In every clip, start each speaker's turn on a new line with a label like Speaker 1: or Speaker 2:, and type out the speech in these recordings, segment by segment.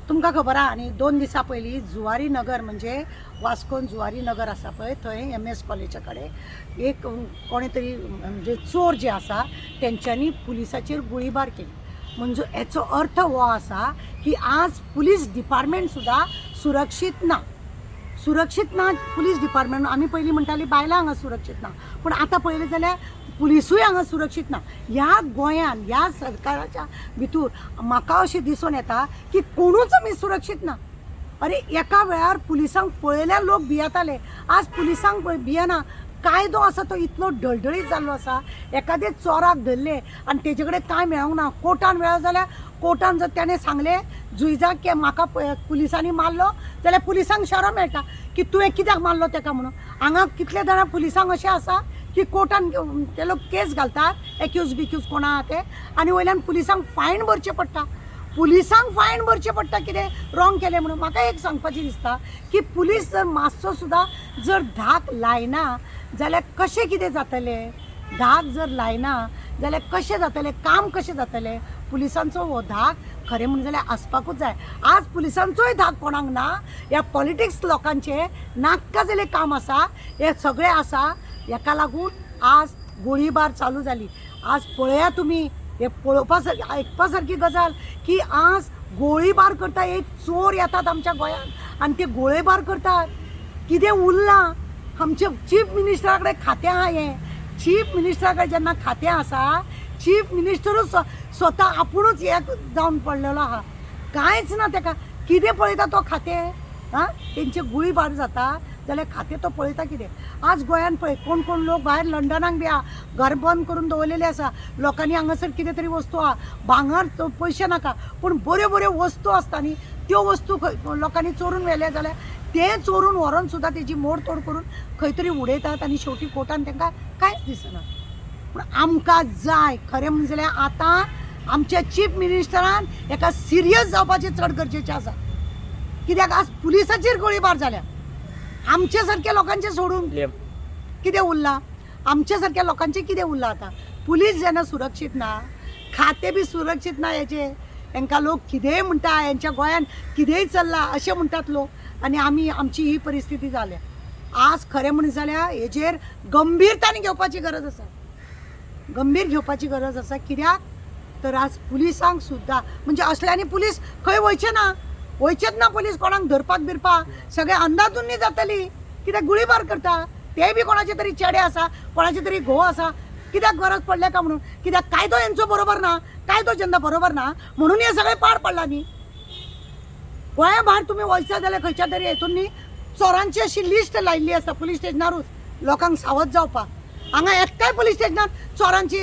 Speaker 1: तुमकां खबर आहा आनी 2 दिसां पयलीं जुवारी नगर, म्हणजे वास्कोन जुवारी नगर आसा पळय, थंय एम एस कॉलेजा कडेन एक कोणे तरी, म्हणजे चोर जे आसा, तेंच्यांनी पुलिसाचेर गुळीबार केली. म्हणजे हेचो अर्थ हो आसा की आज पुलीस डिपार्टमेंट सुद्दां सुरक्षीत ना, सुरक्षीत ना पुलीस डिपार्टमेंट. आमी पयलीं म्हणटाली बायलां हांगा सुरक्षीत ना, पूण आतां पळयलें जाल्यार पुलिसूय हांगा सुरक्षीत ना. ह्या गोंयान, ह्या सरकाराच्या भितूर म्हाका अशें दिसून येता की कोणूच आमी सुरक्षीत ना. अरे, एका वेळार पुलिसांक पळयल्यार लोक भियेताले, आज पुलिसांक भियेना. कायदो आसा तो इतलो ढळढळीत जाल्लो आसा. एखादे चोराक धरले आनी तेजे कडेन कांय मेळोंक ना, कोर्टान मेळत जाल्यार, कोर्टान जर तेणें सांगलें जुयजाक की म्हाका पुलिसांनी मारलो जाल्यार पुलिसांक शरम मेळटा की तुवें कित्याक मारलो तेका म्हणून. हांगा कितले जाणां पुलिसांक अशें आसा की कोर्टान ते लोक केस घालतात, एक्यूज बिक्यूज कोण आहा ते, आनी वयल्यान पुलिसांक फायन भरचें पडटा, पुलिसांक फायन भरचें पडटा कितें रॉंग केलें म्हणून. म्हाका एक सांगपाचें दिसता की पुलीस जर मातसो सुद्दां जर धाक लायना जाल्यार कशें कितें जातलें? धाक जर लायना जाल्यार कशें जातलें काम, कशें जातलें? पुलिसांचो हो धाक खरें म्हणून जाल्यार आसपाकूच जाय. आज पुलिसांचोय धाक कोणाक ना. ह्या पॉलिटिक्स लोकांचें नाक्का जाल्लें काम आसा हें सगळें आसा. हेका लागून आज गोळीबार चालू जाली. आज पळया तुमी, हे पळोवपा सारकी, आयकपा सारकी गजाल की आज गोळीबार करता. एक चोर येतात आमच्या गोंयांत आनी ते गोळीबार करतात. कितें उरलां आमच्या चीफ मिनिस्टरा कडेन खातें आहा हें? चीफ मिनिस्टरा कडेन जेन्ना खातें आसा, चीफ मिनिस्टरूच स्वता आपुणूच हे जावन पडलेलो आहा. कांयच ना तेका. कितें पळयता तो खातें? आं, तेंचे गुळीबार जाता जाल्यार खातें तो पळयता कितें? आज गोंयान पळय, कोण कोण लोक भायर लंडनाक बी आहा, घर बंद करून दवरलेले आसा लोकांनी. हांगासर कितें तरी वस्तू आहा, भांगर पयशे नाका, पूण बऱ्यो बऱ्यो वस्तू आसता न्ही, त्यो वस्तू खंय लोकांनी चोरून व्हेले जाल्यार ते चोरून व्हरोन सुद्दां तेजी मोडतोड करून खंय तरी उडयतात आनी शेवटी कोर्टान तांकां कांयच दिसना. पूण आमकां जाय खरें म्हणून जाल्यार आतां आमच्या चीफ मिनिस्टरान हेका सिरियस जावपाचें चड गरजेचें आसा, कित्याक आज पुलिसाचेर गोळीबार जाल्या. आमच्या सारक्या लोकांचे सोडून कितें उरलां? आमच्या सारक्या लोकांचें कितें उरलां आतां? पुलीस जेन्ना सुरक्षीत ना, खातें बी सुरक्षीत ना हेजें, हेंकां लोक कितेंय म्हणटा, हेंच्या गोंयान कितेंय चल्लां अशें म्हणटात लोक आनी आमी आमची ही परिस्थिती जाल्या. आज खरें म्हणून जाल्यार हेजेर गंभीरतायेन घेवपाची गरज आसा, गंभीर घेवपाची गरज आसा. कित्याक तर आज पुलिसांक सुद्दां, म्हणजे असल्यांनी पुलीस खंय वयचे ना, वयचेच ना पुलीस कोणाक धरपाक बिरपाक. सगळे अंदाधुंदी जातली, कित्याक गुळीबार करता. ते बी कोणाचे तरी चेडे आसा, कोणाचे तरी घोव आसा. कित्याक गरज पडल्या का म्हणून? कित्याक कायदो हेंचो बरोबर ना. कायदो जेन्ना बरोबर ना म्हणून हे सगळे पाड पडला न्ही. गोंया भायर तुमी वयता जाल्यार खंयच्या तरी हेतून न्ही चोरांची अशी लिस्ट लायिल्ली आसता पुलीस स्टेशनारूच, लोकांक सावध जावपाक. हांगा एकटाय पुलीस स्टेशनार चोरांची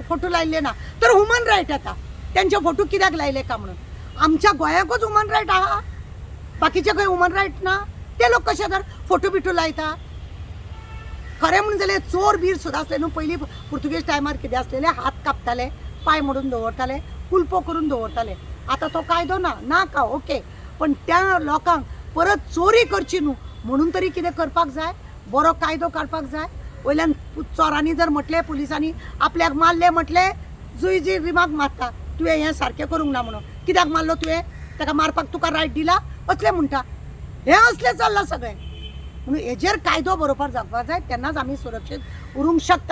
Speaker 1: फोटो लायिल्ले ना, तर ह्युमन रायट येता, तेंचे फोटो कित्याक लायले का म्हणून. आमच्या गोंयाकूच ह्युमन रायट आहा, बाकीचे खंय ह्युमन रायट ना? ते लोक कशे तर फोटो बिटो लायता? खरें म्हणून जाल्यार चोर बीर सुद्दां आसले न्हू, पयलीं पुर्तुगेज टायमार कितें आसलेले, हात कापताले, पांय मोडून दवरताले, कुलपो करून दवरताले. आतां तो कायदो ना ना का, ओके, पण त्या लोकांक परत चोरी करची न्हू म्हणून तरी कितें करपाक जाय? बरो कायदो काडपाक जाय. वयल्यान चोरांनी जर म्हटलें पुलिसांनी आपल्याक मारले म्हटलें, जुईज रिमार्क मारता, तुवें हें सारकें करूंक ना म्हणून. कित्याक मारलो तुवें ताका? मारपाक तुका रायट दिला? असलें म्हणटा. हें असलें चल्लां सगळें. म्हणून हेजेर कायदो बरोबर जावपाक जाय, तेन्नाच आमी सुरक्षीत उरूंक शकता.